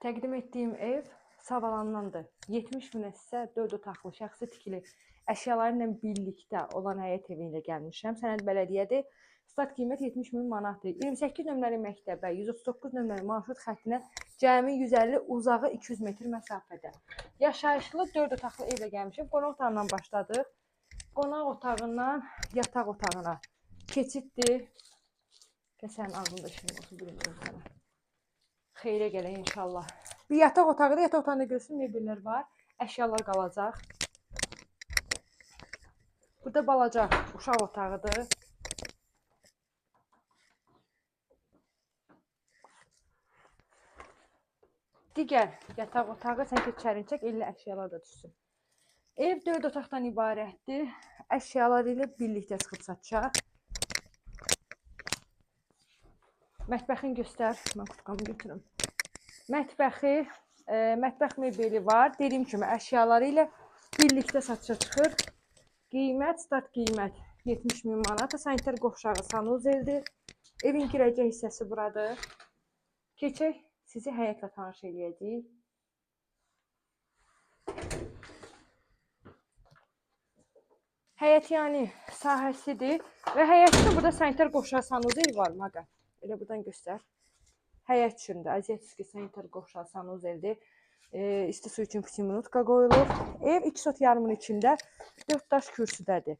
Təqdim etdiyim ev Savalandandır. 70 minə sizə 4 otaqlı, şəxsi tikili əşyaları ilə birlikdə olan həyət evi ilə gəlmişəm. Sənəd bələdiyyədir. Start qiymət 70 min manatdır. 28 nömrəli məktəbə, 139 nömrəli marşrut xəttinə cəmi 150, uzağı 200 metr məsafədə. Yaşayışlı 4 otaqlı evlə gəlmişəm. Qonaq otağından başladıq. Qonaq otağından yataq otağına keçiddir. Sənin ağzında işin olsun, bilmirəm sənə. Xeyrə gələk inşallah. Bir yataq otağıdır. Yataq otağında görsün mebellər var. Əşyalar qalacaq. Burada balaca uşaq otağıdır. Digər yataq otağı, sən ki içərini çək, elli əşyalar da düşsün. Ev 4 otaqdan ibarətdir. Əşyaları ilə birlikdə çıxıb satışa. Mətbəxini göstər. Mən qutqamı götürüm. Mətbəxi, mətbəx mebeli var. Dediyim kimi əşyaları ilə birlikdə satışa çıxır. Qiymət, start qiymət 70 min manat. Sanitar qovşağı sanuzeldir. Evin girəcək hissəsi buradır. Keçək, sizi həyətlə tanış eləyəcəyik. Həyət yəni sahəsidir və həyətdə burada sanitar qovşağı sanuzel var maqa. Elə buradan göstər. Həyət üçündür. Aziatski sanitar qovşağı sanuzeldir. İsti su üçün 2 minutka qoyulub. Ev 2 sot yarımın içində 4 daş kürsüdədir.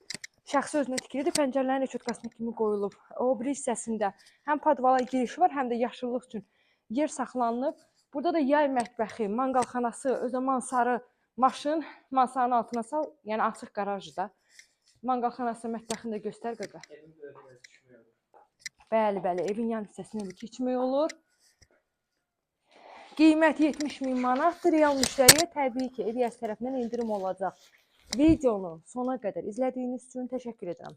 Şəxsi özünə tikilidir. Pəncərələrin reçotkasına kimi qoyulub. O biri hissəsində həm podvala girişi var, həm də yaşıllıq üçün yer saxlanılıb. Burada da yay mətbəxi, manqalxanası, özə mansarı, maşın masanın altına sal, yəni açıq qarajdır da. Manqalxanası, mətbəxini də göstər qaqa. Evin böyrünə düşmək olur. Bəli, bəli, evin yan hissəsinə də keçmək olur. Qiymət 70 min manatdır. Real müştəriyə təbii ki, ev tərəfindən endirim olacaq. Videonu sona qədər izlədiyiniz üçün təşəkkür edirəm.